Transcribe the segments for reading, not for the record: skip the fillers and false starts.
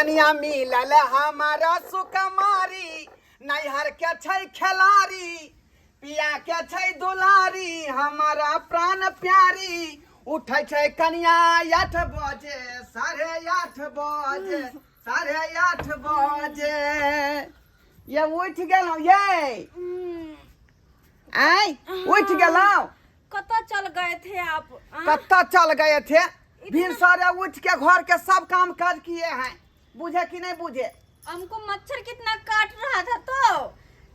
कनिया मिलल हमारा सुकुमारी, नैहर के छै खेलारी, पिया के छै दुलारी, हमारा प्राण प्यारी। उठै छै कनिया 8 बजे, 8:30 बजे, 8:30 बजे। ये उठि गेलहुँ ये? आँय, उठि गेलहुँ? कतऽ चल गए थे आप? हाँ? कत्ता चल गए थे? भिनसरे उठ के घर के सब काम काज किए हैं, बुझे कि नहीं बुझे? हमको मच्छर कितना काट रहा था तो।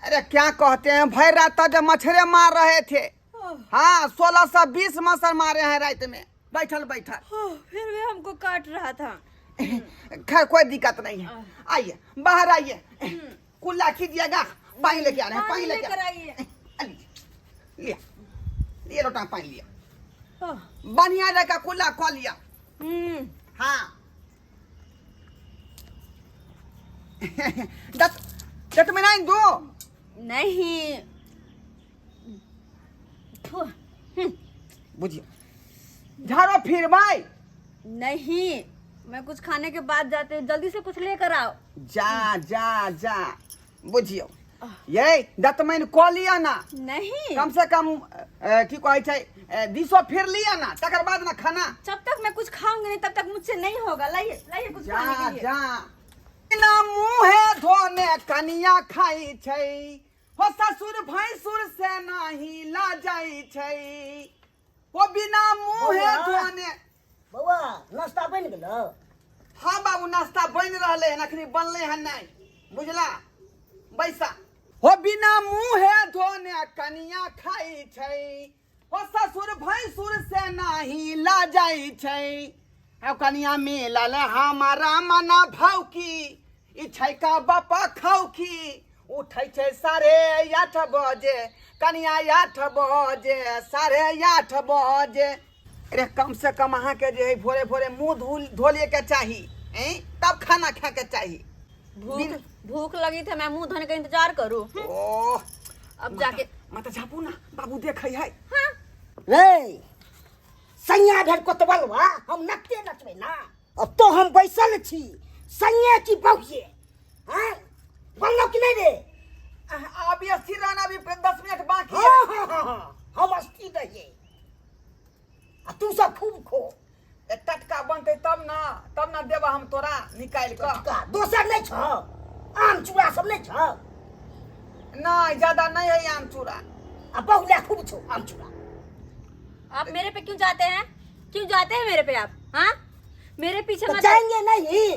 अरे क्या कहते हैं, भर रात तक जब मच्छरे मार रहे थे। ओह, हाँ, 1620 मच्छर मारे हैं रात में बैठल बैठल। ओह, फिर भी हमको काट रहा था। खैर कोई दिक्कत नहीं है, आइए बाहर आइए, कुल्ला कीजिएगा, पानी लेके आ रहे हैं। पानी लेके लेकर आइए। लिया लिया, लोटा पानी लिया। ओह, बढ़िया जगह कुल्ला कऽ लिया। हाँ, दस दस में नहीं दो। नहीं थु, बुझिए झाड़ो फिर भाई। नहीं, मैं कुछ खाने के बाद जाते हूँ, जल्दी से कुछ लेकर आओ। जा जा जा, बुझियो ये दतमैन कऽ लिअ ना। नहीं। कम से कम की कहै छै, दिसो फिर लिअ ना, तकर बाद ना खाना। जब तक मैं कुछ खाऊंगी नहीं तब तक मुझसे नहीं होगा। लाइए लाइए कुछ जा खाने के लिए। जा, बिना मुँहे धोने कनिया खाई छै, हो ससुर भैंसुर से नाही ला जाइ छै, हो बिना मुँहे बौआ। धोने। बौआ, नाश्ता बनि गेलौ? हाँ बाबू, नाश्ता बनि रहलै हन, अखनी बनलै हन नहि, बुझला? बैसा। हो बिना मुँहे धोने कनिया खाई छै, हो ससुर भैंसुर से नाही ला जाइ छै, हो कनिया मिलल हमारा मना भौकी, ई छै का बापा खौकी। उठै छै 8:30 बजे कनिया, 8 बजे, 8:30 बजे। अरे कम से कम अहाँके जे है भोरे भोरे मुँह धो धो के चाही, ऐं तब खाना खाए के चाही। भूख भूख लगी थी, मैं मुंह धोने का इंतजार करूँ? ओह, अब जाके माता झापू ना, बाबू देखै है। हाँ। रे सैया भेल कोतबलवा, हम नचते नचबै ना। अब तो हम बैसल छी, सैया की बहुए हाँ बनलो कि नहीं रे? अभी अस्थिर रहना, अभी 10 मिनट बाकी है। हाँ हाँ हाँ हाँ, हम अस्थिर रहिए आ तू सब खूब खो। ए, टटका बनतै तब ना, तब ना देबा हम तोरा निकालि कऽ। का दोसर नहीं छ? आम चूड़ा सब नहीं छ? नहीं, ज्यादा नहीं है आम चूड़ा। आ बहुला खूब छो आम चूड़ा। आप मेरे पे क्यों जाते हैं? क्यों जाते हैं मेरे पे आप? हाँ, मेरे पीछे तो मत। जाएंगे नहीं,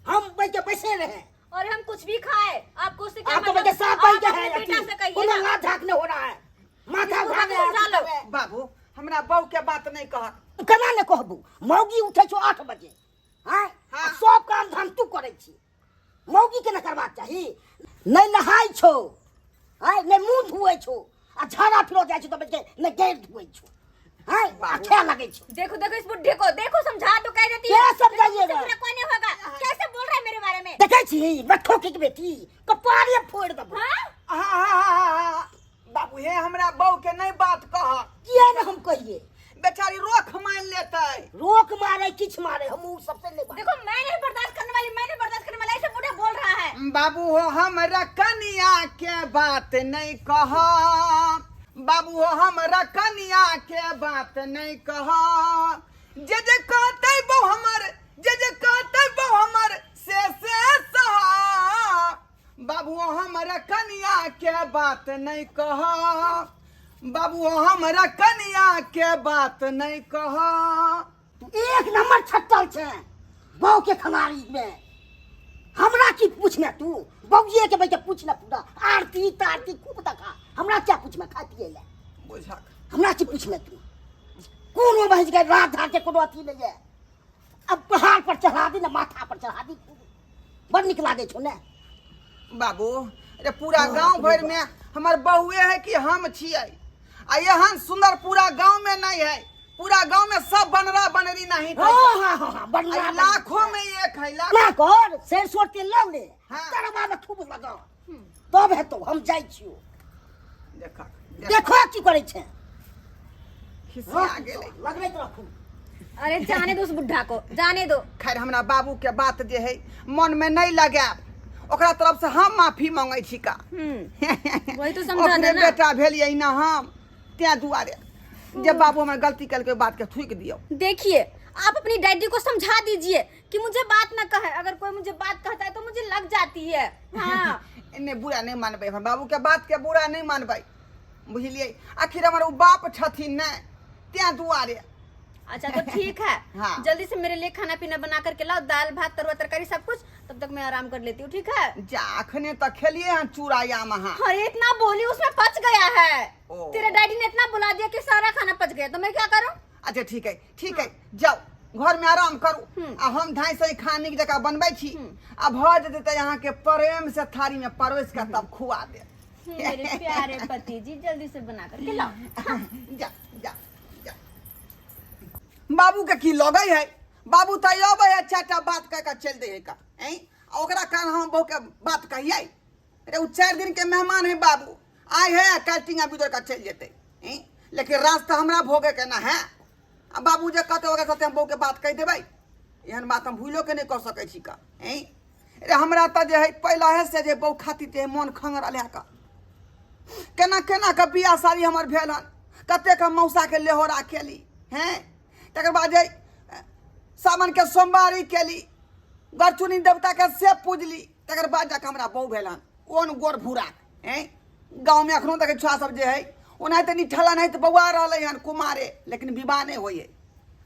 हम बैठ के बैसे रहे और हम कुछ भी खाए, आपको उससे क्या आप तो मतलब? बच्चे साफ बन के आप है अपने बेटा से कहिए कोनो ना। लाज झाक नहीं हो रहा है, माथा इसको उठा समझा गया लो। है। बाबू, हमरा बहू के बात नहीं कहत। केना ने कहबू? मौगी उठै छौ 8 बजे, आँय? हाँ। आ सब काम धाम तू करै छी, मौगी के ने करबाक चाही? नहि नहाय छौ, आँय, नहि मुँह धुऐ छौ, आ झाड़ा फिरो जाइ छौ तऽ बैठ के नहि गैर धुऐ छौ, आँय, आ खाए लगै छौ। देखो देखो, इस बुढ़े को देखो, समझा तो कह देती क्या है। समझाइएगा? लेकिन मुझसे बुरा कोई नहीं होगा। कैसे बोल रहा है मेरे बारे में? देखै छी बठो के बेटी कपारे फोड़ि देबौ। हाँ? आहा, बाबू हे, हमरा बहू के नहीं बात कह। किया ने हम कहिए? बेचारी रोख मान लेतै। रोक मारे, किछ मारे, हम उ सबसे नहीं बात। देखो, मैं नहीं बर्दाश्त करने वाली, मैं नहीं बर्दाश्त करने वाली, ऐसे बूढ़े बोल रहा है। बाबू हो, हमरा कनिया के बात नहीं कह। बाबू हो, हमरा कनिया के बात नहीं कह। जे जे कहतै बहु हमर, जे जे कहतै बहु हमर से सह। बाबू हो, हमरा कनिया के बात नहीं कह। बाबू हो, हमरा कनिया के बात नहीं कह। तू एक नंबर छट्टल छै बहू के खलारी में। हमरा की पूछने तू? बबुए के बैठ पूछने, पूरा आरती तारती खूब देखा। हमरा क्या पूछने खाए पिए ले? बुझक। हमरा की पूछने तू? कोनो बहस के रात धार के कोनो अथी नहीं है। अब पहाड़ पर चढ़ा दी ना, माथा पर चढ़ा दी, खूब बड़ निक लागे छौ ने। बाबू अरे, पूरा गांव भर में हमर बहुए है कि हम छियै? आ एहन सुंदर पूरा गांव में नहीं है। पूरा गांव में सब बनरा बनरी नहीं। हाँ हाँ हाँ हाँ, बढ़िया। लाखों में एक है, लाख ना कर, सरसों तेल लऽ ले। हाँ। तरबा में खूब लगा तब हेतौ। हम जाइ छियौ। देखा। देखो की करै छै। खिसिया गेलै। लगबैत रखू। अरे जाने दो उस बुढ़ा को, जाने दो। खैर हमरा बाबू के बात जे है मन में नहीं लगायब, ओकरा तरफ से हम माफी मांगे छी का। वही तो समझा ओकरे देना। बेटा भेलियै ना हम, तें दुआरे जे बाबू हमर गलती केलकै बात के थूकि दियौ। देखिए आप अपनी डैडी को समझा दीजिए कि मुझे बात ना कहे, अगर कोई मुझे बात कहता है तो मुझे लग जाती है। हाँ। एने बुरा नहीं मानबै, हमर बाबू के बात के बुरा नहीं मानबै, बुझलियै? आखिर हमर ओ बाप छथिन ने, तें दुआरे। अच्छा तो ठीक है। हाँ। जल्दी से मेरे लिए खाना पीना बना करके लाओ, दाल भात तरुआ तरकारी सब कुछ, तब तक मैं आराम कर लेती हूँ, ठीक है? जा अखने तऽ खेलिए हन चूड़ा आम अहाँ। अरे इतना बोली उसमें पच गया है। ओ। तेरे डैडी ने इतना बुला दिया कि सारा खाना पच गया, तो मैं क्या करूँ? अच्छा ठीक है, ठीक है, जाओ घर में आराम करू, आ हम धाई से खाने के जगह बनबै छी, आ भऽ जेतै तऽ अहाँके प्रेम से थारी में परोसि के तब खुआ देब। मेरे प्यारे पति जी जल्दी से बना करके लाओ। जा जा जा। बाबू के की लगै है? बाबू तऽ अबै है चारिटा बात कह के चलि दै है का, ऐं? आ ओकरा कारण हम बहू के बात कहियै? अरे ओ 4 दिन के मेहमान है बाबू, आइ है आ काल्हि टींगा बिदोर के चलि जेतै, ऐं? लेकिन रास्ता हमरा भोगे के ना है, आ बाबू जे कहतै ओकरा साथे हम बहू के बात कहि देबै, एहन बात हम भूलो के नहि कऽ सकै छी का, ऐं? अरे हमरा तऽ जे है पहिले से जे बहू खातिर जे मन खंगरल है का, केना केना के बियाह शादी हमर भेल हन, कतेक हम मौसा के लेहोरा केली हैं, तकर बाद जे सावन के सोमवारी केली, गरचुनी देवता के से पूजली, तकर बाद जाके हमरा बहू भेल हन ओन गोर भूरा, हैं? गाँव में अखनो तक छुआ सब जे है ओनाहिते निठला नहीं तऽ बौआ रहलै हन कुमारे, लेकिन विवाह नहि होइए।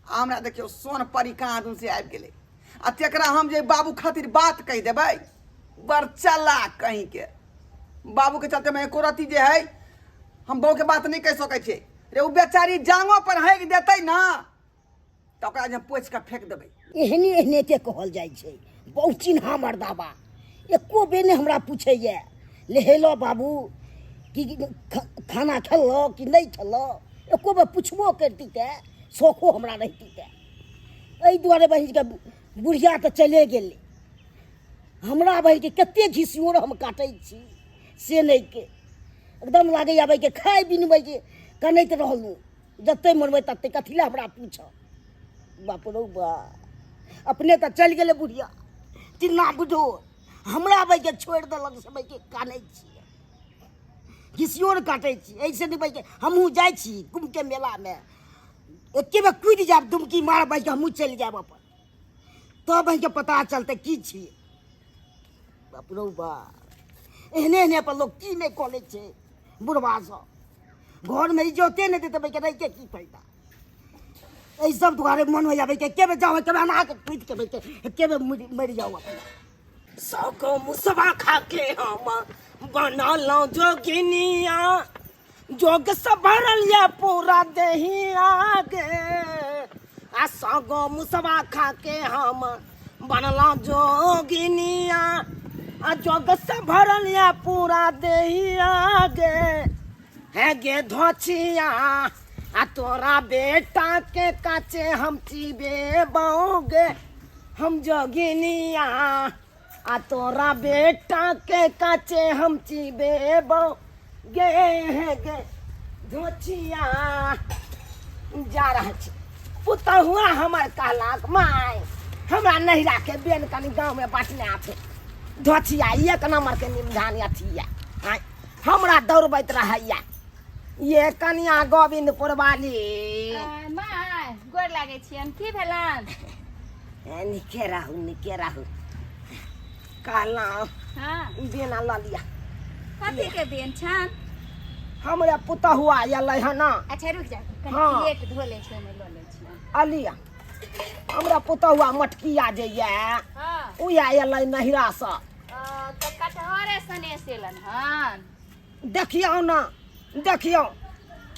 आ हमरा देखियौ सोन परी कहाँ दून से आबि गेलै, आ तेकरा हम जे बाबू खातिर बात कहि देबै, बड़ चलाक कहीं के बाबू के चलते में एको रत्ती जे है हम बहू के बात नहीं कहि सकै छियै। रे ओ बेचारी जांगो पर हेक देतै ना तऽ ओकरा जे पोछि के फेंक देबै। एहने एहने के कहल जाइ छै बहु चिन्हा मर्दाबा, एको बेर नहि हमरा पूछैए नहेलो बाबू कि खाना खेलऽ कि नहि खेलऽ, एको बेर पुछबो करती तऽ शौखो हमरा रहिती तऽ। एहि दुआरे बहिनके बुढ़िया तऽ चले गेलै, हमरा बहिनके कते घिसियोर हम काटै छी से नहि के एकदम लागैए बहिनके खाइ बिन बहिनके कनैत रहलहुँ, जते मरबै तते कथी लए हमरा पूछऽ। बाप रौ बा, अपने तऽ चलि गेलै बुढ़िया चिन्ना बुझो, हमरा बहिनके छोड़ि देलक से बहिनके कानै छियै, घिसियोर काटै छी। एहिसँ नहि बहिनके हमहूँ जाइ छी कुम्भके मेलामे, एके बेर कुदि जायब डुमकी मार बहिनके हमहूँ चलि जायब अपन, तब बहिनके पता चलतै की छियै। बाप रौ बा, एहने एहने पर लोक की नहि कऽ लै छै बुढ़बा सब, घरमे इज्जते नहि देतै बहिनके रहिके की फायदा। एहि सब दुआरे मन होइया बहिनके एके बेर जाउ, एके बेर अनाके कुदि के बहिनके एके बेर मरि जाउ अपना। सौको मुसवा खाके हम बनलहुँ जोगिनिया, जोग से भरल ये पूरा देहिया गे, आ सौगो मुसवा खाके हम बनलहुँ जोगिनिया, आ जोग से भरल ये पूरा देहिया गे, हे गे धोछिया आ तोरा बेटा के काचे हम चिबे बौगे, हम जोगिनिया आ तोरा बेटा के काचे हम चिबे बौगे, हे गे धोछिया। जा रहल छी पुतहुआ हमर कहलक माय हमरा नहिरा के बेन कनी गाँव में बाँटने आथे, धोछिया एक नंबर के निमधान अथिया आँय हमरा दौड़बैत रहैया ये कनिया गोविंदपुर वाली। माय गोर लागै छियनि, की भेलनि? ए, नीके रहू नीके रहू। कहलहुँ हाँ। बेना लऽ लिअ। कथी के बेन छनि? हमरा पुतहुआ अयलै हन। अच्छा रुकि जा, कनि हाँ। प्लेट धो लै छी, ओहिमे लऽ लै छी। अलिया हमरा पुतहुआ मटकिया जे यऽ हाँ। ओ अयलै नहिरासँ। तऽ कटहरे सनेस एलनि हन। देखियौ ने देखियौ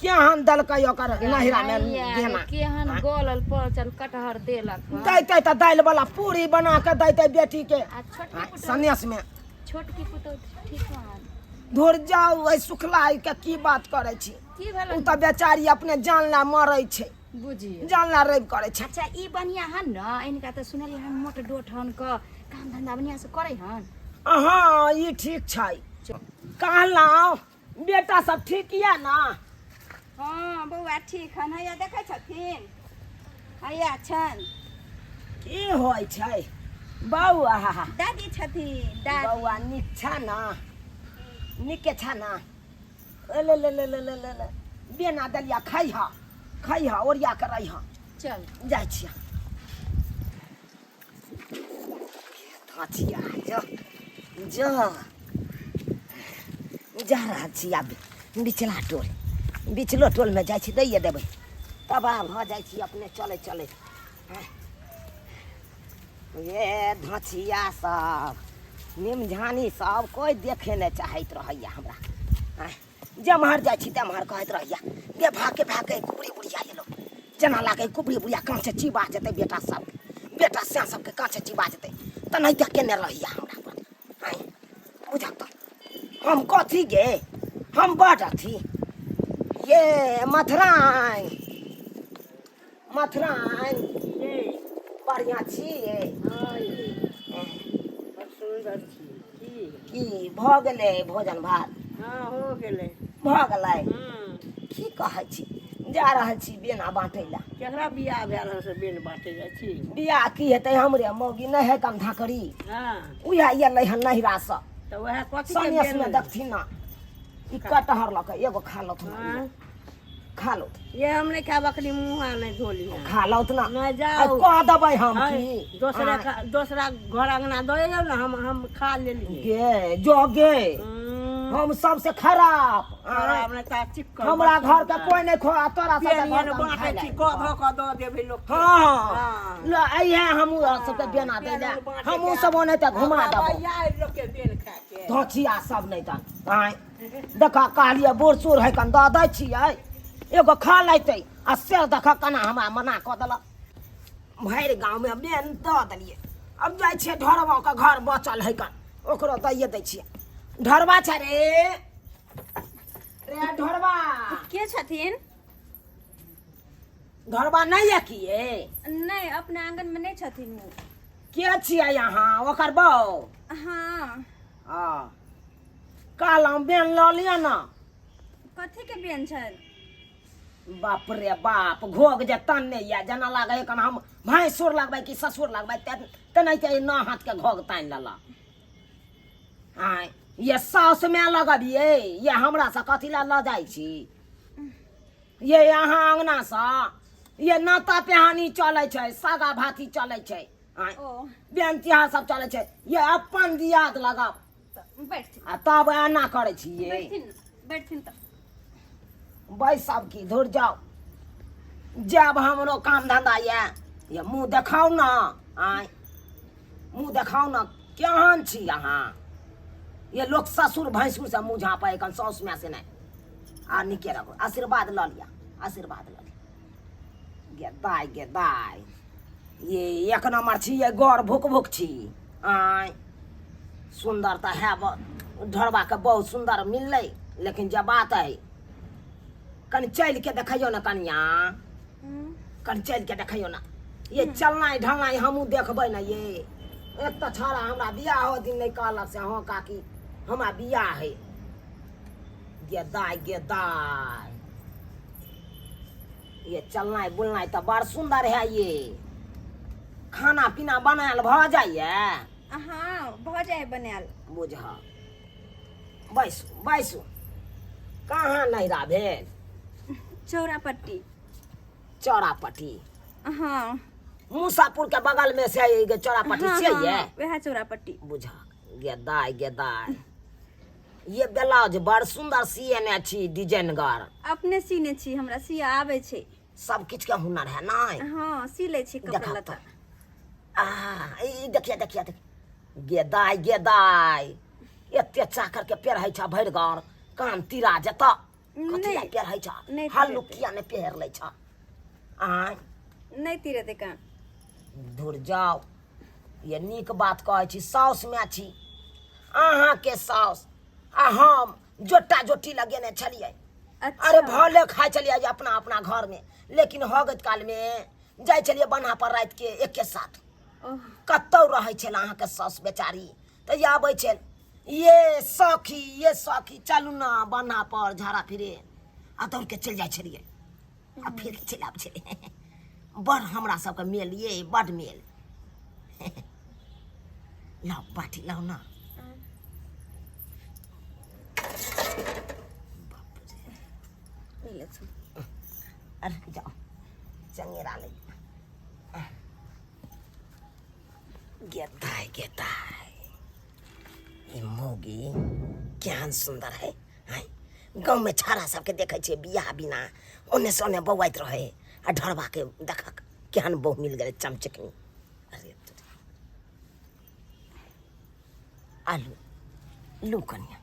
केहन देलकै ओकर नहिरामे देना, केहन गलल पचल कटहर देलक हन। दैतै तऽ दालि वाला पूरी बना कऽ दैतै बेटी के आ छोटकी पुतहु सनेस में। छोटकी पुतहु ठीक हन? धुर जाउ एहि सुखलाइ के की बात करै छी, की भेलै? ओ तऽ बेचारी अपने जान ला मरै छै, बुझियौ जान ला रवि करै छै। अच्छा ई बढ़िआँ हन ने, इनका तऽ सुनलियै हन मोट डोट हन क काम धंधा बढ़िआँ से करै हन। हँ ई ठीक छै। कहलहुँ बेटा सब ठीक यऽ ने? हाँ बौआ ठीक हन, हैया देखै छथिन? हैया छनि। की होइ छै बौआ? दादी छथिन दादी। बौआ नीक छ न? नीके छ न? ले ले ले ले ले ले ले, बेना दलिया खैह खैह, ओरिया के रहिह। चल जाइ छियै। छिया जो जो जा रहल छी आब बिचला टोल, बिचलो टोलमे जाइ छी, दैए देबै, तबाह भऽ जाइ छी अपने चलै चलै। ये धछिया सब निमझानी सब कोइ देखे नहि चाहैत रहैया हमरा। जेम्हर जाइ छी तेम्हर कहैत रहैया गे भागे भागे, कुबरी बुढ़िया एलो। जेना लागै कुबरी बुढ़िया काँचे चिबा जेतै बेटा सब, बेटा सएह सबके काँचे चिबा जेतै तेनाहिते केने रहैया हमरा पर। आँय बुझक तऽ हम कथी गे, हम बड अथी। ये मथुराइन, मथुराइन बढ़िआँ छी? सुन्दर छी। की की भऽ गेलै भोजन भात? हँ, हो गेलै। भऽ गेलै? की कहै छी, जा रहल छी बेना बाँटै लए। केकरा बियाह भेल हन से बेन बाँटै जाइ छी? बियाह की हेतै, हमरे मौगी नहि है कम धाकड़ी। उएह एलै हन नहिरासँ। तऽ उएह कथी के सनेसमे बेन? देखथिन ने, ई कटहर लऽ कऽ एगो खा लथुन। खा लो। ये हम नहीं खाब, अखनी मुँह नहीं धोली है। खा लौत ना। नहीं जाओ। आ, कह देबै हम। आँय, की दोसरा आँय, दोसरा घर अंगना दऽ जाउ ने, हम खा लेलियै। गे जो गे, हम सबसे खराब? आँय, खराब नहि तऽ चिक्कन हमरा बड़ घर के सुन्दर। कोई नहीं खोआ तोरा सबके बेन घर एहन के हम बाँटै खाइ छी लए। कऽ धऽ कऽ दऽ देबै लोकके। हाँ। हाँ। ल अइहे हमहूँ सबके बेना दै लए। बेन बाँटै हमहूँ के सब ओनाहिते घुमा हमरा देबौ। भैया लोकके बेन खाके। धोचिया सब नहि तऽ आँय देख, कहलियै बूढ़ सूढ़ है कन दऽ दै छियै, एगो खा लेतै आ से देख केना हमरा मना कऽ देलक। भरि गाँवमे बेन दऽ देलियै, आब जाइ छियै ढोरबाके घर बचल है कन, ओकरो दैए दै छियै। ढोरबा छै रे, रे ढोरबा। के छथिन? ढोरबा नहि यऽ की ये? नहि, अपना आंगन में नहि छथिन ओ। के छियै अहाँ? ओकर बहू? हाँ। हँ, कहलहुँ बेन लऽ लिअ ने। कथी के बेन छनि? बाप रे बाप, घोघ जे तनने यऽ जेना लागै कन हम भैंसुर लगबै कि ससुर लगबै, तेनाहिते नौ हाथ के घोघ तानि लेलक। आँय ये, साउस माय लगबियै ये, हमरा से कथी लए लऽ जाइ छी ये अहाँ अङ्गनासँ? ये नाता पेहानी चलै छै, सागा भाती चलै छै, आँय ओ बेन तिहार सब चलै छै ये, अपन दियाद लगाब तऽ बैठथिन। आ तब एना करै छी ये। बैठथिन, बैठथिन तऽ। बैसब की, धुर जाउ, जायब हमरो काम धंधा ये। ये मुँह देखाउ ने, आँय मुँह देखाउ ने, केहन छी अहाँ ये? लोक ससुर भैंसुर से मुँह झाँपै कन साउस माय से नहि। आ नीके रहू, आशीर्वाद लऽ लिअ, आशीर्वाद लऽ लिअ। गे दाय, गे दाय, ये एक नंबर छी ये, गौर भुक भुक छी। आँय सुन्दर तऽ है, ढोरबाके बहुत सुन्दर मिललै, लेकिन जे बात है कनि चलि के देखैयौ ने कनिया, कनि चलि के देखैयौ ने ये, चलनाइ ढलनाइ हमहूँ देखबै ने ये। एक तऽ छौड़ा हमरा बियाहो दिन नहि कहलक से हँ काकी हमरा बियाह है। गे दाय, गे दाय, ये चलनाइ बुलनाइ तऽ बड़ सुन्दर है ये। खाना पीना बनायल भऽ जाइए? हाँ, भऽ जाइ बनायल। बुझ, बैसू बैसू। कहाँ नैहरा भेल? चौरापट्टी। चौरापट्टी? हाँ। मूसापुर के बगल में से ये चौरापट्टी? हाँ। से हाँ। ये हाँ, वएह चौरापट्टी। बुझ गे दाय, गे दाय, ये ब्लाउज बड़ सुन्दर सिएने छी, डिजाइनगर। अपने सीने छी, हमरा सिया आबै छै। सब किछु के हुनर है नहि? हाँ, सी लै छी कपड़ा देखब लत्ता। तऽ आ ई देखिए देखिए देखिए, गे दाय, गे दाय, एते चाकर के पेरहै छ, भरि घर कान तिरा जेतऽ। कथी लए नहि पेरहै छ? नहि। हल्लुक तिरेतै। किया नहि पेहर लै छ? आँय नहि तिरेतै कान। धुर जाओ, ये नीक बात कहै छी, साउस माय छी अहाँके। साउस आ हम जोटा जोटी लगेने छलियै। अच्छा। अरे भले खाइ छलियै जे अपना अपना घरमे, लेकिन हगैत कालमे जाइ छलियै बन्हा पर रातिके एके साथ। ओह। कतौ रहै छल अहाँके साउस बेचारी तऽ ये आबै छल, ये सखी, ये सखी, चलू ने बन्हा पर झाड़ा फिरे, आ दौड़ के चलि जाइ छलियै आ फेर चलि आबै छलियै। बड़ हमरा सबके मेल ये बड़ मेल लाओ बाटी लाओ ना अरे जाओ चंगेरा ले गेताय गेताय ई मौगी केहन सुंदर है हैं गाँवमे छाड़ा सबके देखै छियै बियाह बिना ओने से ओने बौआइत रहै आ ढरबा के देखक केहन बहु मिल गेलै चमचकनी अरे तोरी। आलू लू कनिया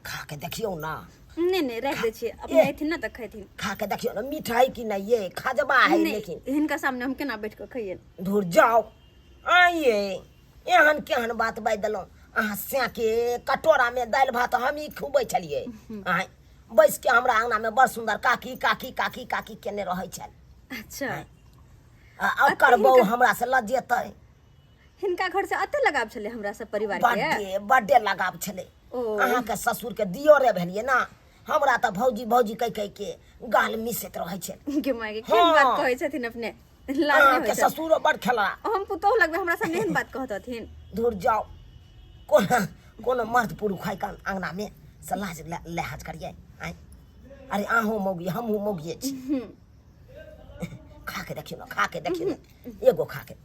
खा के देखियौ ना नहि नहि राखि दै छियै अपने अयथिन ने तऽ खैथिन खा के देखियौ ना मिठाई की नहीं ये खजबा है नहि लेकिन हिनका सामने हम केना बैठ कऽ खैयै धुर जाओ आइए एहन केहन बात बाजि देलहुँ अहाँ सैके कटोरामे दालि भात हमही खुबै छलियै आँय बैस के हमरा अङ्गनामे बड़ सुन्दर काकी काकी काकी काकी केने रहै छल अच्छा आ ओकर बहू हमरा से लजेतै हिनका घर से अते लगाव छलै हमरा सब परिवार के बड्डे बड्डे लगाव छलै ओ। अहाँके ससुरके दियोरे भेलियै ने हमरा तऽ भौजी भौजी कहि कहि के गाल मिसैत रहै छै गे माय गे केहन बात हाँ। कहै छथिन अपने लाज नहि अहाँके होइ छै ससुरो बड़ खेला हम पुतोहु लगबै हमरा सामने एहन बात कहतथिन दूर जाओ कोनो कोनो मर्द पुरुष है कान अंगना में से लाज लिहाज करिए आय अरे अहूँ मौगी हमहूँ मौगिए छी खा के देखियौ ना खा के देखियौ ना एगो खा के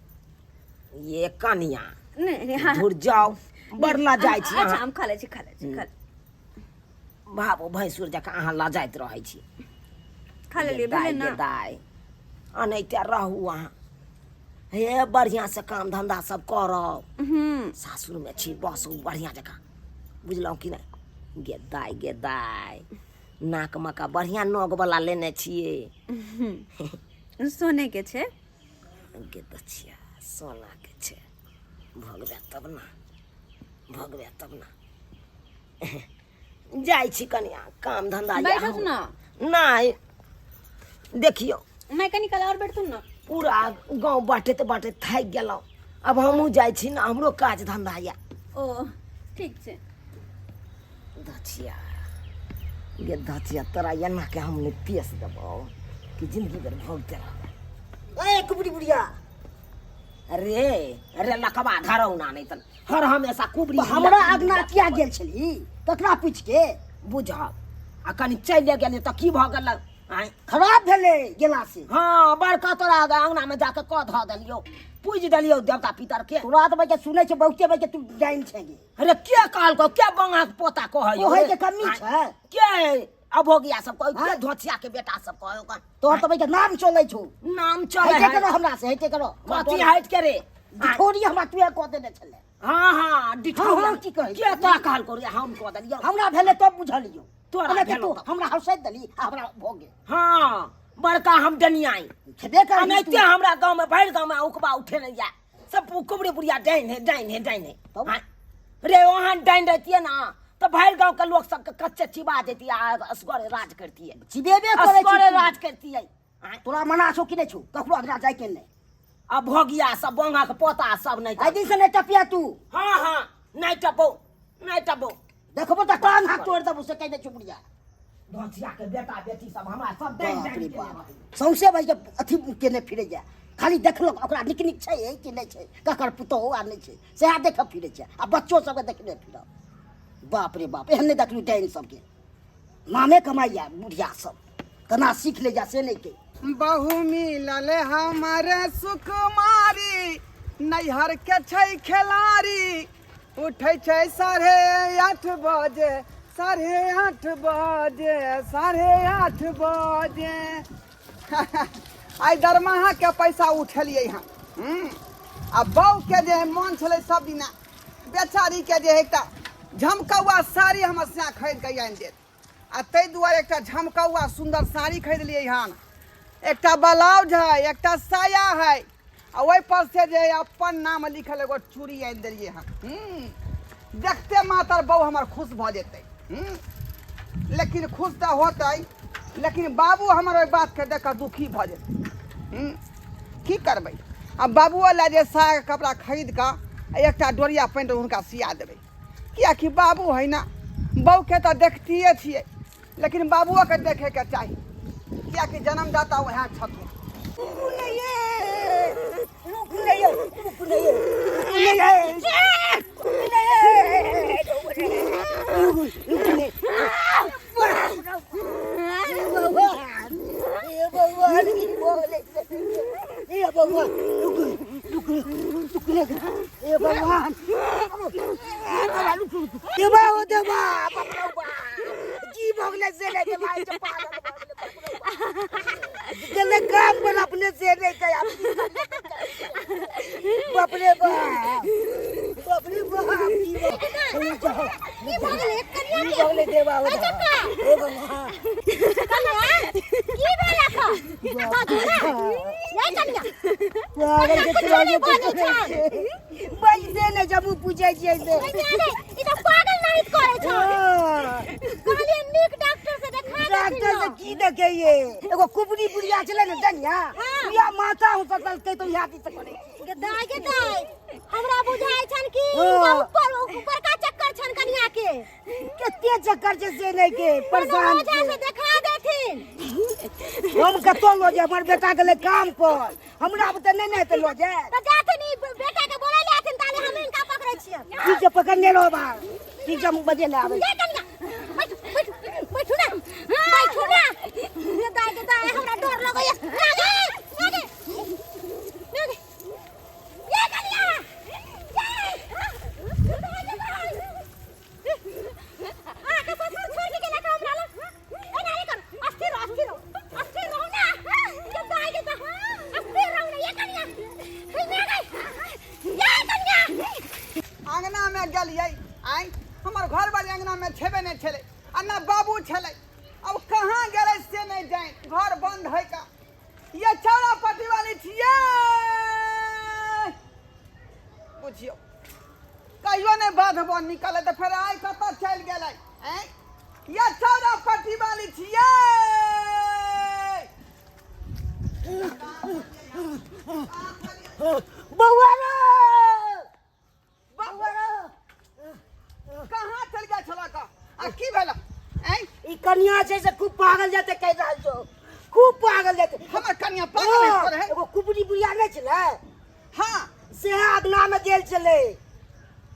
ये कनिया नहीं नहीं हाँ दूर जाओ बड़ लजाइ छी अच्छा अहाँ हम खा लै छी खा लै छी खा बाबू भैंसुर जकाँ अहाँ लजाइत रहै छी खा लेलियै भेलै ना दाइ अनैते रहू अहाँ हे बढ़िआँ से काम धंधा सब करब सासुरमे छी बसू बढ़िआँ जकाँ बुझलहुँ कि नहि गे दाइ गे दाइ नाक मका बढ़िआँ नोगवला लेने छियै सोने के छै गे दछिया सोनाके छै भोगबै तब ने भोगबै तब ने जाइ छी कनिया काम धंधा ये बैठत हम- ना। नहि देखियौ मैं कनी काल और बैठतुन ना पूरा गाँव बाँटैत बाँटैत थाकि गेलहुँ आब हमहूँ जाइ छी ने हमरो काज धंधा यऽ ओ ठीक छै दछिया गे दछिया तोरा एना के हम नहि पेश देबौ कि जिंदगी भरि भोगते रहबै ए कुबरी बुढ़िया अरे अरे लकवा धरौ ना नहीं तन हर हमेशा कुबरी तऽ हमरा अगना किया गेल छली ककरा पूछि के बुझब आ कनि चलि गेलियै तऽ की भऽ गेल आँय खराब भेलै गेला से हाँ बड़का तोरा अंगना में जाके कऽ धऽ देलियौ पूजि देलियौ देवता पितर के तोरा तऽ बच्चा सुनै छै बहुते बच्चा तू जाइन छै गे अरे के कहलकौ के बंगा के पोता कहै कहै के कमी छै के अभोगिया सब कहै के धोछिया के बेटा सब कहै ओकर तोहर तऽ बच्चा नाम चलै छौ नाम चलै हइटे है करो हमरा से हइटे करो कथी हटि के रे थोड़ी हमरा तू कऽ देने छलै हाँ हाँ डिठौ हाँ, हाँ, की कहै के तोरा कहलकौ रे हम कऽ देलियौ हमरा भेलै तब बुझलियौ तोरा ओना के भेलौ तू तब। हमरा हँसैत देली आ हमरा भऽ गेल हाँ बड़का हम डनियाई छेबे कर एनाहिते हमरा गाँव में भरि गाँव में उकबा उठे नहीं जा सब कुबरे बुढ़िया डाइन है डाइन है डाइन है तब? हाँ। रे ओहन डाइन रहतियै ना तऽ भरि गाँव के लोक सबके कच्चे चिबा देतियै आ असगरे राज करतियै चिबेबे करै असगरे छी राज करतियै आँय। तोरा मना छौ कि नहि छौ ककरो अगना जाय के नहि आ भोगिया सब बोंगा के पोता सब नहि आइ दिन से नहि टपिया तू हाँ हाँ नहि टपो नहि टपो देखबो तऽ टांग हाथ तोड़ि देबो से कहि दै छौ बुढ़िया धोतिया के बेटा बेटी सब हमरा सब डाइन बाप रे डाइन बाप सौंसे भाई के अथी केने फिरे जाय खाली देखलक ओकरा नीक नीक छै कि नहि छै ककर पुतोहु आ नहि छै सएह देखऽ फिरै छै आ बच्चो सबके देखने फिरब बाप रे बाप एहन नहि देखलहुँ डाइन सबके नामे कमाइया बुढ़िया सब केना सीख ले जा से नहि के बहु मिलल हमारे सुकुमारी नैहर के छै खेलाड़ी उठै छै 8:30 बजे 8:30 बजे 8:30 बजे आइ दरमाहाके पैसा उठेलियै हँ आ बहूके जे मन छलै सब दिना बेचारीके जे एकटा झमकौआ साड़ी हमर सैं खरीद कऽ आनि देत आ ताहि दुआरे एकटा झमकौआ सुन्दर साड़ी खरीदलियै हन एकटा ब्लाउज है एकटा साया है आ ओहिपर से जे है अपन नाम लिखल एगो चूड़ी आनि देलियै हन देखते मातर बहू हमर खुश भऽ जेतै लेकिन खुश तऽ होतै लेकिन बाबू हमर ओहि बातके देख कऽ दुखी भऽ जेतै की करबै आ बाबुओ लए जे सायाके कपड़ा खरीद कऽ आ एकटा डोरिया पैंट हुनका सिया देबै किएकि बाबू है ना बहूके तऽ देखतिए छियै लेकिन बाबुओके देखैके चाही। कियाकि जन्मदाता वएह छथुन। काम पर अपने से नहीं गया। बाप रे बाप, बाप रे बाप, की भऽ गेलै कनिया की के? भऽ गेलै देवा? ए चक्का। हे भगवान! कनिया, की भेल एखन? बाजू ने यै कनिया। पागल के कुछो तोरा नहि बाजै छन। बैसे नहि जब पूछै छियै से। कनिया रे, ई तऽ पागल नाहित करै छन। हाँ। कहलियै नीक डॉक्टर से देखा देथिन। डॉक्टर से ने। की देखैये? एगो कुबरी बुढ़िया छलै ने डनिया, हाँ। बुढ़िया माथा हुसकलकै तऽ इएह दिस करै छै। गे दाय, गे दाय, हमरा बुझाइ छन कि हाँ। हिनका ऊपर ऊपरका चक्कर छन कनिया के। कते चक्कर छै से नहि के कोनो परेशान ओझा से देखा देथिन। हम कतौ लऽ जाय? हमर बेटा गेलै काम पर, हमरा बुते नहि ने हेतै लऽ जाय। तऽ जाथिन, ई बेटा के बोलै ले आथिन, ताले हम हिनका पकड़ै छियनि। ठीक छै, पकड़ने रहो बाहर। ठीक छै, हम बजे ले आबै। ये कनिया, बैठू बैठू बैठू ना, बैठू ना। गे दाय, गे दाय, हमरा डर लगैया। ना गे, ना गे, ना गे। ये कनिया, ये दाय, गे दाय, अहाँके ससुर छोड़ि के गेला हमरा लग। एना नहि करू, अस्थिर रहो, अस्थिर रहो, अस्थिर रहू ना। गे दाय, गे दाय, अस्थिर रहू ना। ये कनिया, ना गे, ये कनिया। अंगना में गेलियै आइ, हमर घरवाली अंगना में छेबे नहि छलै आ ना बाबू छलै। अब कहाँ गेलै से नहि जानि, घर बंद है का। ये चौड़ा पट्टी वाली छियै, बुझियौ कहियो नहि बाध बन निकले तऽ फेर आइ कतऽ चलि गेलै? आँय ये चौड़ा पट्टी वाली छियै। बौआ रे, बौआ रे, कहाँ चलि गेल छलऽ का आ की भेल? आँय ई कनिया छै से खूब पागल जेतै, कहि रहल छौ, खूब पागल जेतै। हमर कनिया पागल है पर है? एगो कुबरी बुढ़िया नहि छलै? हाँ। से अंगना में गेल छलै।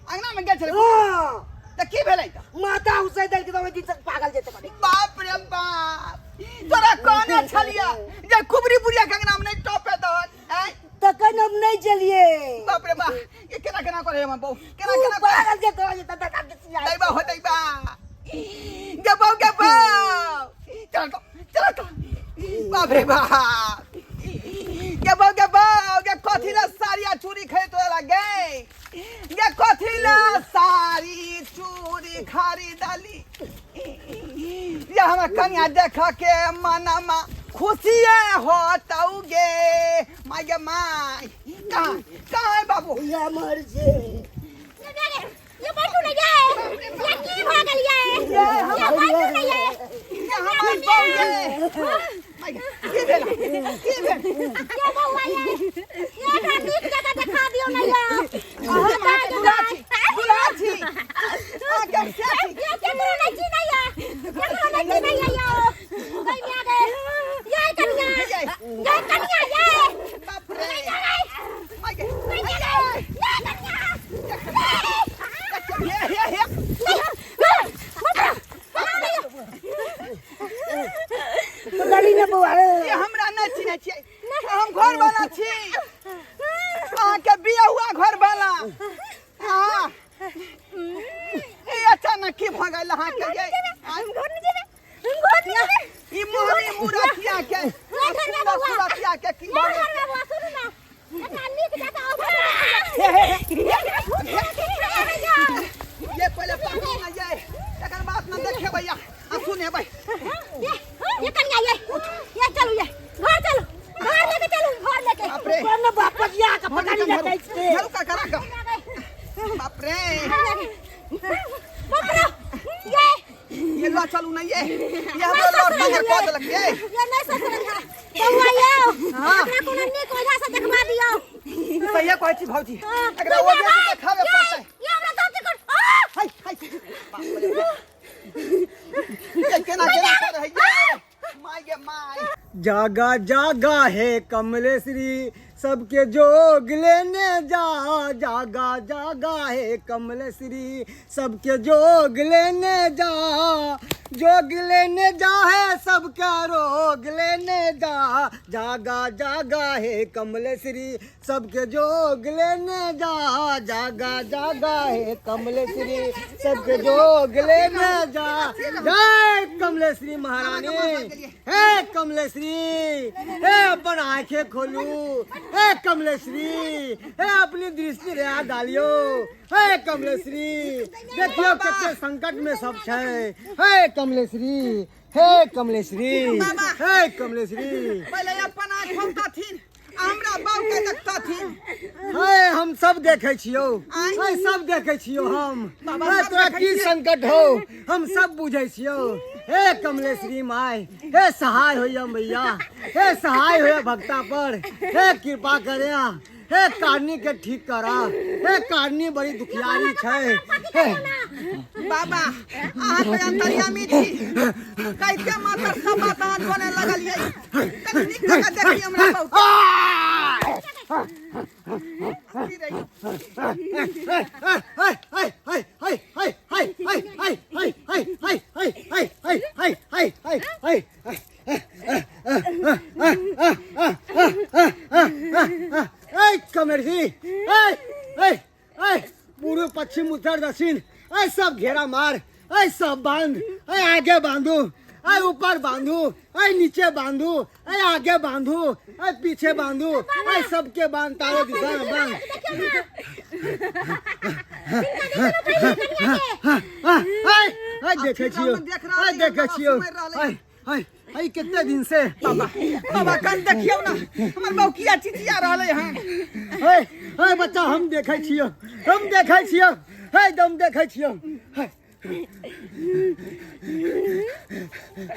अंगना में गेल छलै? हाँ। तऽ की भेलै? तऽ माता हुसै देलकै तऽ ओहि दिन से पागल जेतै कनि। बाप रे बाप, तोरा कहने छलिया जे कुबरी बुढ़िया के अंगना में नहि टपे दहन। आँय तखन हम नहि छलियै। बाप रे बाप, ये केना केना करे हमर बहू, केना खूब केना करे? पागल जेतै जेतै तखन दैबा हो दैबा, गे बहू, गे बहू, चल तो, चल तो। बाप रे बाप, गे बहू, गे बहू, गे कथी ला साड़ी आ चूड़ी खरीद तोरा गे? गे कथी ला साड़ी चूड़ी खरीदली? ये हमर कनिया देख के मनमा खुशिये होतौ गे my, गे my. कहाँ कहाँ है बाबू? या मर छै। ये बैठू ने ये, ये की भऽ गेल ये? ये बैठू ने ये। ये हमर बहू ये my गे, की भेल, की भेल? ये बौआ, ये ये एकरा नीक जगह देखा दियौ ने ये। अहाँ अहाँके दूल्हा छी, दूल्हा छी अहाँके हम से छी। ये केकरो नहि चिन्हैया, केकरो नहि चिन्हैया यौ। कनिया गे, ये कनिया, ये कनिया, ये बाप रे my गे, कनिया गे, ये कनिया। हे हे हे। पकड़ी ने बौआ रे। ये हमरा नहि चिन्है छियै? हम घर वाला छी, अहाँके बिया हुआ घर वाला। हाँ, ई अचानक की भऽ गेल अहाँके ये? हम घर नहि जेबै, हम घर नहि जेबै। ई मोहनी मूरतिया के नहि घर में बौआ। सूरतिया के की भऽ नहि गेल? घर में बौआ, सुनू ने, एकरा नीक जकाँ हे हे हे, ये पहिले पकड़ू ना ये, एकर बात ना देखेबै आ सुनेबै। ये कनिया, ये ये चलू, ये घर चलू, घर लेके चलू, घर लेके। बाप रे। कोन बाप पजिया के पकड़ी ने जाइ छै? झाड़ू का करा का, बाप रे। पकड़ो ये। ये लो चलू ना ये हमरो लड़ बाहर कऽ देलक ये। ये नहीं ससुर है बौआ ये। हाँ। एकरा कोनो नीक ओझा से देखवा दियौ। सहिए कहै छी भौजी। हाँ। एकरा ओझा से देखाबे पड़तै। ये हमरा दाँती कर आ हाय हाय, बाप रे बाप। ये केना केना करे है ये, my गे my. जागा जागा हे कमलेश्वरी, सबके जोग लेने जा। जागा जागा हे कमलेश्वरी, सबके जोग लेने जा। जोग लेने जा है सबका रोग लेने जा। जागा जागा हे कमलेश्वरी, सबके जोग लेने जा। जागा जागा हे कमलेश्वरी, सबके जोग लेने जा। जय कमलेश्वरी महारानी। हे कमलेश्वरी, हे अपन आंखें खोलू। हे कमलेश्वरी, हे अपनी दृष्टि रे डालियो। हे कमलेश्वरी, देखियो कते संकट में सब छै। हे कमलेश्वरी, हे कमलेश्वरी, हे कमलेश्वरी। पहिले अपन आँख खोलतथिन आ हमरा बाबू के देखतथिन। हे हम सब देखे छियो, आँय? हे सब देखे छियो हम। बाबा, हे सब तोरा देखै की छियै। संकट हो हम सब बुझै छियो। हे कमलेश्वरी माय, हे सहाय होइया मैया, हे सहाय होइया भक्ता पर, हे कृपा करे, हे कारनी के ठीक करा। हे कारनी बड़ी दुखियारी छै। हे बाबा, अहाँ तऽ अंतर्यामी छी, कैसे मातर सब बात अहाँ जाने लगलियै। कनि नीक जकाँ देखी हमरा बाबू के। पूर्व पश्चिम उत्तर दक्षिण ऐ सब घेरा मार, ऐ सब बांध, ऐ आगे बांधू, ऐ ऊपर बांधू, ऐ नीचे बांधू, ऐ आगे बांधू, ऐ पीछे बांधू, ऐ सबके बांध, तारे दिशा में बांध। ऐ देखे छियो, ऐ देखे छियो, ऐ ऐ ऐ कितने दिन से। बाबा, बाबा कन देखियौ ना, हमर बाबू किया चिचिया रहलै हन। ऐ ऐ बच्चा, हम देखे छियो, हम देखे छियो, ऐ दम देखे छियो।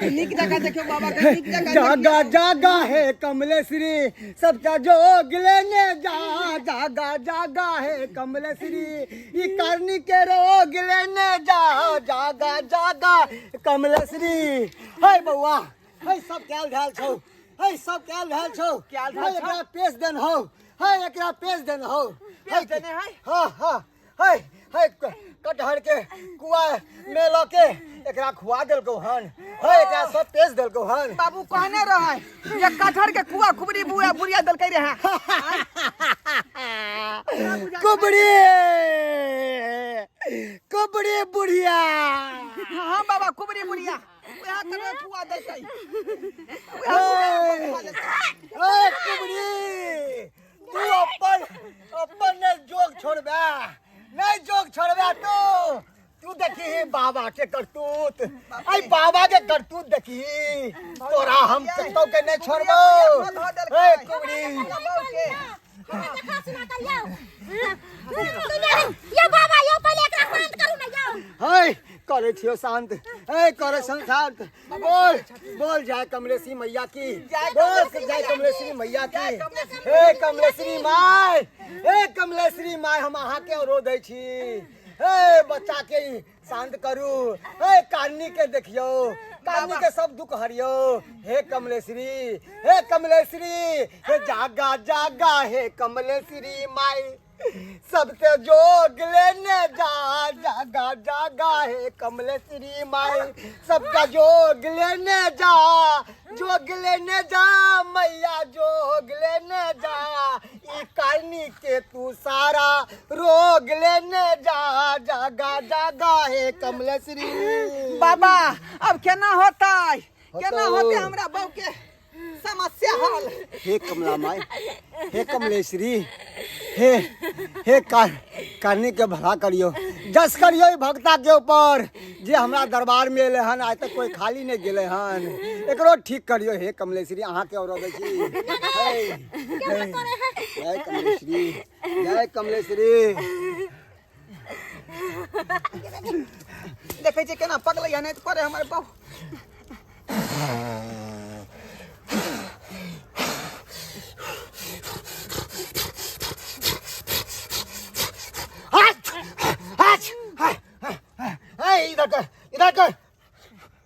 नीक जकाँ देखियौ बाबा के, नीक जकाँ। जागा जागा है कमलेश्वरी, सबका जोग लेने जा। जागा जागा है कमलेश्वरी, ये करनी के रोग लेने जा। जागा जागा कमलेश्वरी। हे बउआ, हे सब कैल भेल छौ, हे सब कैल भेल छौ। कैल भेल हे छौ? एकरा पेश देन हौ, हे एकरा पेश देन हौ। पेश देने है? हाँ हाँ, हे हे कटहर के कुआ में लऽ के एकरा खुआ देलकौ हन। हे एकरा सब पेश देलकौ हन। बाबू कहने रहै जे कटहर के कुआ खुबरी बुआ बुढ़िया देलकै रहे। कुबड़ी कुबड़ी बुढ़िया। हाँ बाबा, कुबरी बुढ़िया उएह के कुआ देलकै। ए ए कुबड़ी, तू अपन अपन नहीं जोग छोड़बे, नहीं जोग छोड़बे तू। तू देखी बाबा के करतूत, आई बाबा के करतूत देखी, तोरा हम कतौ के नहीं छोड़बो। ए कुबड़ी, देखा सुना कर यौ यो बाबा यौ, पहिले एकरा शांत करू ने यौ। हे करे छियो शांत, हे करे शांत। बोल बोल, जय कमलेश्वरी मैया की बोल, जय कमलेश्वरी मैया की। हे कमलेश्वरी माय, हे कमलेश्वरी माय, हम अहाँ के अनुरोध दै छी, हे बच्चा के शांत करू, हे कान्नी के देखियो, कान्नी के सब दुख हरियो। हे कमलेश्वरी, हे कमलेश्वरी, हे जागा जागा हे कमलेश्वरी माय, सबसे जोग लेने जा। जागा जागा हे कमलेश्वरी माई, सबका जोग लेने जा। जोग लेने जा मैया, जोग लेने जा, ई करनी के तू सारा रोग लेने जा। जागा जागा हे कमलेश्वरी। बाबा, अब केना होतै, केना होतौ। होतै हमरा बहू के समस्या हल? हे कमला माई, हे कमलेश्वरी, हे हे कार करनी के भला करियो, जस करियो ई भक्ता के ऊपर जे हमरा दरबार में एले हन, आइ तक कोई खाली नहीं गेले हन, एकरो ठीक करियो। हे कमलेश्वरी, अहाँ के और अबै छी। हे हे, जय कमलेश्वरी, जय कमलेश्वरी। देखै छियै केना पगलै हन, नहि तऽ करे हमर बहू। हाथ हाथ, हे इधर कर, इधर कर।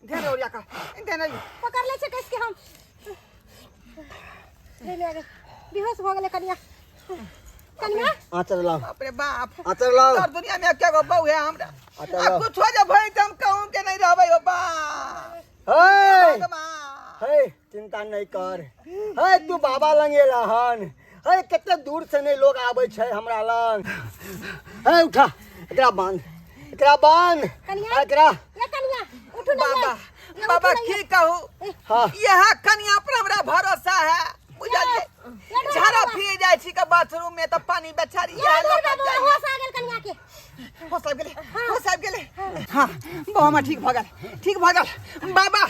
ध्यान ओरिया का ध्यान। पकड़ ले छै कस के हम। रे ले गे बेहोश भऽ गेलै कनिया कनिया आचर लाओ बाप रे बाप आचर लाओ और दुनिया में एके गो बहू है हमरा अच्छा, आ लाओ। कुछ हो जे भई त हम कहूं के नहीं रहबै ओ बाप हे भगवान हे चिंता नहीं कर हे तू बाबा लंग एला हन हे कते दूर से नहीं लोग आबै छै हमरा लंग हे उठा एकरा बांध एकरा बांध कनिया। एकरा ये कनिया उठू ना बाबा ये, बाबा उठू ना की कहू हाँ यहाँ कनिया पर हमरा भरोसा है बुझलिए ये ढोल झाड़ा बाबा। फिर जाइ छी के बाथरूम में त पानी बेचारी ये इएह ढोल लऽ कऽ बाबा जाइए। होश आ गेल कनिया के होश आबि गेलै होश आबि गेलै हाँ बहू हमर ठीक भऽ गेल ठीक भऽ गेल बाबा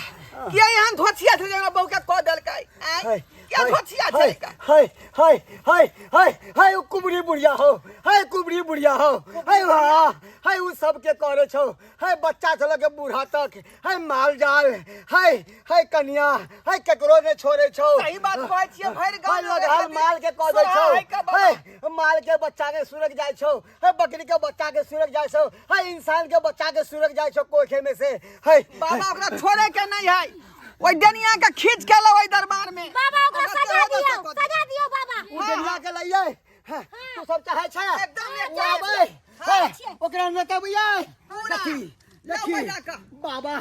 किया एहन धोछिया छै जे हमरा बहू के कऽ देलकै आँय है किया धोछिया है छै है है है है है उ कुबरी बुढ़िया हो है कुबरी बुढ़िया हो है वाह है उ सबके करे छौ है बच्चा से लगे बूढ़ा तक है माल जाल है है कनिया है केकरो ने छोड़े छौ सही बात कहै छियै भरि गाँव है लगहल माल के कह दै छौ है के बाबा। है माल के बच्चा के सुरक जाइ छौ है बकरी के बच्चा के सुरक जाइ छौ है इंसान के बच्चा के सुरक जाइ छौ कोखे में से है बाबा ओकरा छोड़े के नहीं है ओहि डनिया के खींच के लाओ ओहि दरबार में बाबा ओकरा सजा सेहो दशा दियौ कऽ दे। सजा दियौ बाबा उ डनिया के लइयै है, तू सब चाहे छै एकदम ओ एकदम। आबै हाँ, है, ओकरा नचबियै पूरा। देखी लाओ देखी बजा कऽ। बाबा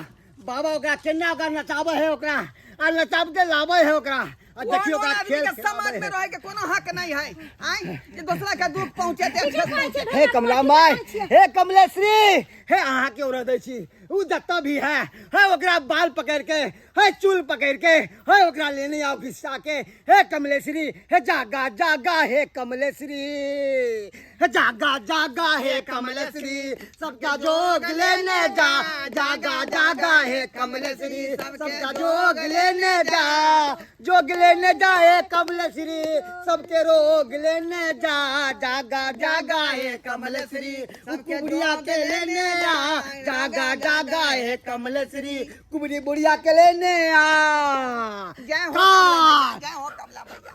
बाबा ओकरा केना ओकरा नचाबै है ओकरा आ नचाब के लाबै है ओकरा आ देखी ओहन ओकरा आदमी खेल के समाज खेलाबै में है। रहे के कोनो हक नहीं है आय जे दोसरा के दुख पहुंचेते ठेस पहुंचेते। हे कमला माय हे कमलेश्वरी हे अहाँ के उड़ा दै छी उ जतऽ भी है हे ओकरा बाल पकड़ के हे चूल पकड़ के हे ओकरा लेने आओ घिसा के हे कमलेश्वरी हे जागा जागा हे कमलेश्वरी हे जागा जागा हे कमलेश्वरी सबका जोग लेने जा जागा जागा हे कमलेश्वरी सबका जोग लेने जा जोग लेने जा हे कमलेश्वरी सबके रोग लेने जा जागा जागा हे कमलेश्वरी कुबड़िया के लेने आ जागा जागा हे कमलेश्वरी कुबड़ी बुढ़िया के लेने आ जय हो का कमला मैया, जय हो कमला मैया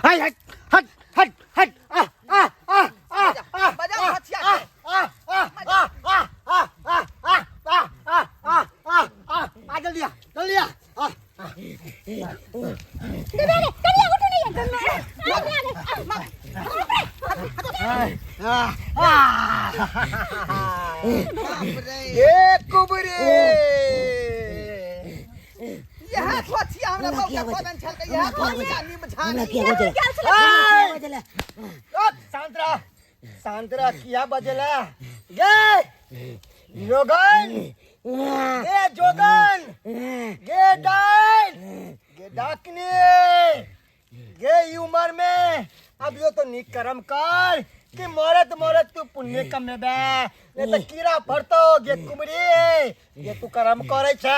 हाय हट हट हट हट आ आ आ आ आ बजाओ हथिया के। आ आ आ आ आ आ आ आ आ आ आ आ आ जल्दी आ जल्दी आ आ दे रे कनिया उठू नहीं आ बाप रे ए कुबरी यह थोचिया हमरा बहू के बदन छलकै यह थोचिया नीम झानी शांत रह शांत रह किया बजेला गे जोगन गे जोगन गे डाइन गे डाकनी गे ई उम्र में अब यो तो निक कर्म कर कि मरत मरत तू पुण्य कमेबे नहीं तो कीड़ा फरतो गे कुमरी ये तू कर्म करे छे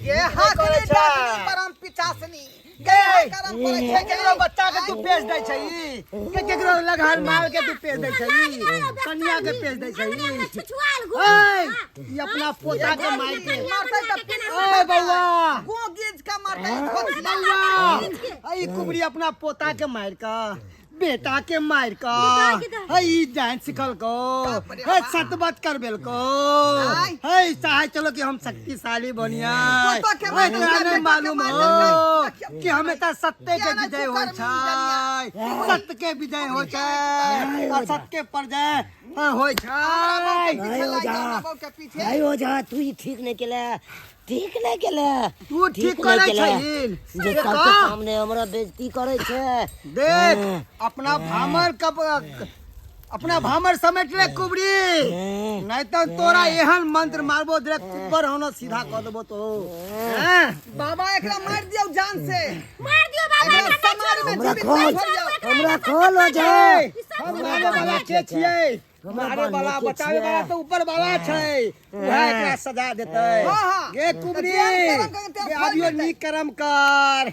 ये हाथ करे में छे डाकनी परम पिचासनी गे कर्म करे छे केकरो बच्चा के तू पेश दै छै ई के केकरो लगहर माल के तू पेश दै छै ई कन्या के पेश दै छै ई छुछुआल ओए ई अपना पोता के मार के मारतै तऽ पीस ओए बौआ गो गीज के मारतै धोती बौआ ई कुबरी अपना पोता के मार के बेटा के मार के है ई जान सिखल को है सतबत करबेल को है चाहे चलो कि हम शक्तिशाली बनिया पोता के मार है तोरा देलकै, नहीं बेटा के मालूम मार हो देलकै। कि हमें त सत्य के किया ना विजय हो तू छै सत्य के विजय हो छै और सत्य के परजय हो छै पीछे लागि जाओ, बहू के पीछे आयो जा तू ई ठीक नहीं केले ठीक नहीं केले तू ठीक नहीं करै केले। छहिन जे देख सबके सामने हमरा बेइज्जती करै छै देख अपना भामर कब अपना भामर समेट ले कुबरी नहीं तो तोरा एहन मंत्र मारबो देख कुबर होना सीधा कऽ देबो तो हैं? बाबा एकरा मार दियौ जान से मार दियो बाबा एकरा समाज में हमरा जीवित खोल नहीं छोड़ियौ हमरा खोल हो जा ए, हम मारे वाला के छियै मारे वाला बचावे वाला तो ऊपर वाला छै उएह एकरा सजा देतै हाँ, हाँ। गे कुबरी तऽ जेहन कर्म करतै, गे फल अभियो मिलतै। नीक कर्म कर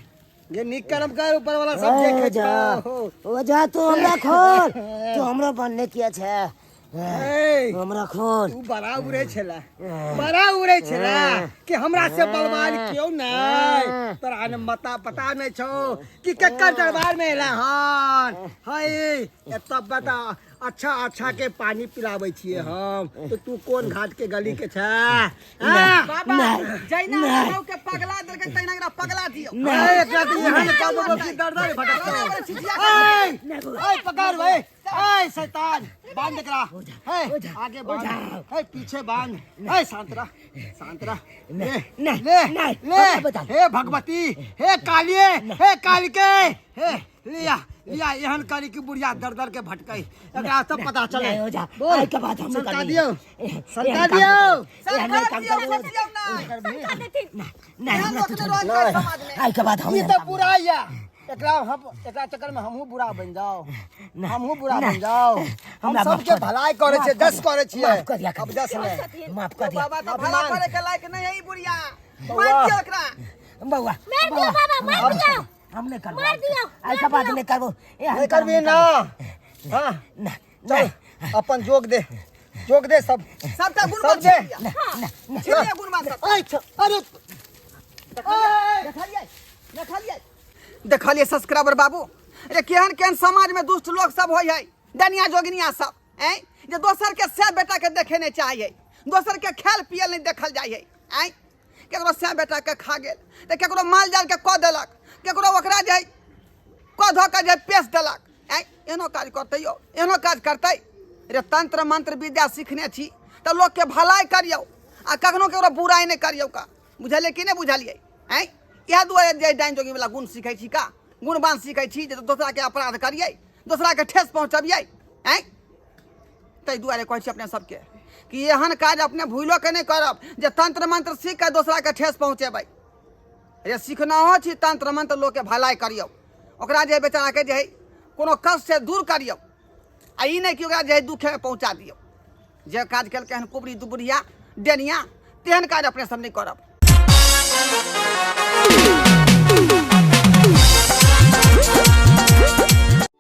गे नीक कर्म कर ऊपर वाला सब देखे जा छौ ओ जा तू हमरा खोल तू हमरा बनने किया छै ए, हमरा खोल। तू बड़ा उड़े छला, बड़ा उड़े छला कि हमरा से बलवान क्यों नहीं। तोरा ने मता पता नहीं छौ कि केकर दरबार में एला हन। हाय एतऽ बता, अच्छा अच्छा के पानी पिलाबै छियै हम, तो तू कोन घाट के गली के छै? हाँ? बाबा जैना गाँव के पगला देलकै तैना एकरा पगला दियौ। ए, एकरा तऽ एहन कऽ देबौ कि दर दर भटकतौ। ए, ए, पकड़ भाई, ए शैतान, बांध एकरा। हे आगे बांध, हे पीछे बांध। हे शांत रह, शांत रह। ले नहीं, ले नहीं, ले। हमरा बता। हे भगवती, हे कालिए, हे कालिके, हे लिया लिया, एहन करी कि बुढ़िया दर दर के भटकै, एकरा सब पता चले। नहीं हो जा। बोल। आई के बाद हम सनका करी। दियौ, सनका एहन काम दियौ। करी। एहन सरकार काम दियौ, करू। दियौ नहि। सरकार देथिन। नहीं, एहन हमरा लोक तू नहि छोड़। रहल समाज में। आई के बाद हम ई एहन तऽ काम बुरा या, एकरा हम एकरा चक्कर में हमहूँ बुरा बन जाओ, हमहूँ बुरा बन नहीं। जाओ। हम हमरा माफ सबके कर दे। भलाई करे छियै, माफ कर जस दे। करे छियै। माफ कर दिया। अब जस नहि। माफ कर दिया। बाबा तऽ भला करे के लायक नहीं है ई बुढ़िया। बौआ। मार दियौ एकरा। बौआ, मार दियो बौआ, बाबा, मार दियो। हम नहीं करबो। मार दियो, आई के बाद नहीं करबो। एहन नहीं काम करबी नहीं ना। करबो। हाँ ना, चल नहीं। अपन जोग दे, जोग दे सब। सबटा गुण सब दे। छिलिया गुण बात सब। अच्छा, अरे देखलियै, देखलियै, देखलियै सब्सक्राइबर बाबू रे, केहन केहन समाज में दुष्ट लोग सब होइ है, डनिया जोगिनिया सब ऐं जे दोसर के से बेटा के देखे नहीं चाहिए, दोसर के खेल पियल नहीं देखल जाइ है। ऐं केकरो से बेटा के खा गेल तऽ केकरो माल जाल के कऽ देलक, केकरो ओकरा जे कऽ धऽ के जे पेश देलक। ऐं एहनो काज करतै यौ, एहनो काज करतै रे। तंत्र मंत्र विद्या सीखने छी तऽ लोकके भलाई करियौ आ कखनो केकरो बुराइ नहि करियौ का। बुझलियै कि नहि बुझलियै? ऐं इएह दुआरे जे डाइन जोगिंग वाला गुण सीखै छी का, गुणवान सीखै छी जे दोसराके अपराध करियै, दोसराके ठेस पहुँचबियै। ऐं ताहि दुआरे कहै छी अपने सबके कि एहन काज अपने भूलो के नहि करब जे तंत्र मंत्र सीख के दोसराके ठेस पहुँचेबै। रे सीखनहो छी तंत्र मंत्र, लोकके भलाई करियौ, ओकरा जे बेचाराके जे है कोनो कष्ट से दूर करियौ, आ ई नहि कि ओकरा जे है दुखे पहुँचा दियौ। जे काज केलकै हन कुबरी दुबुरिया डेनिया, तेहन काज अपने सब नहि करब।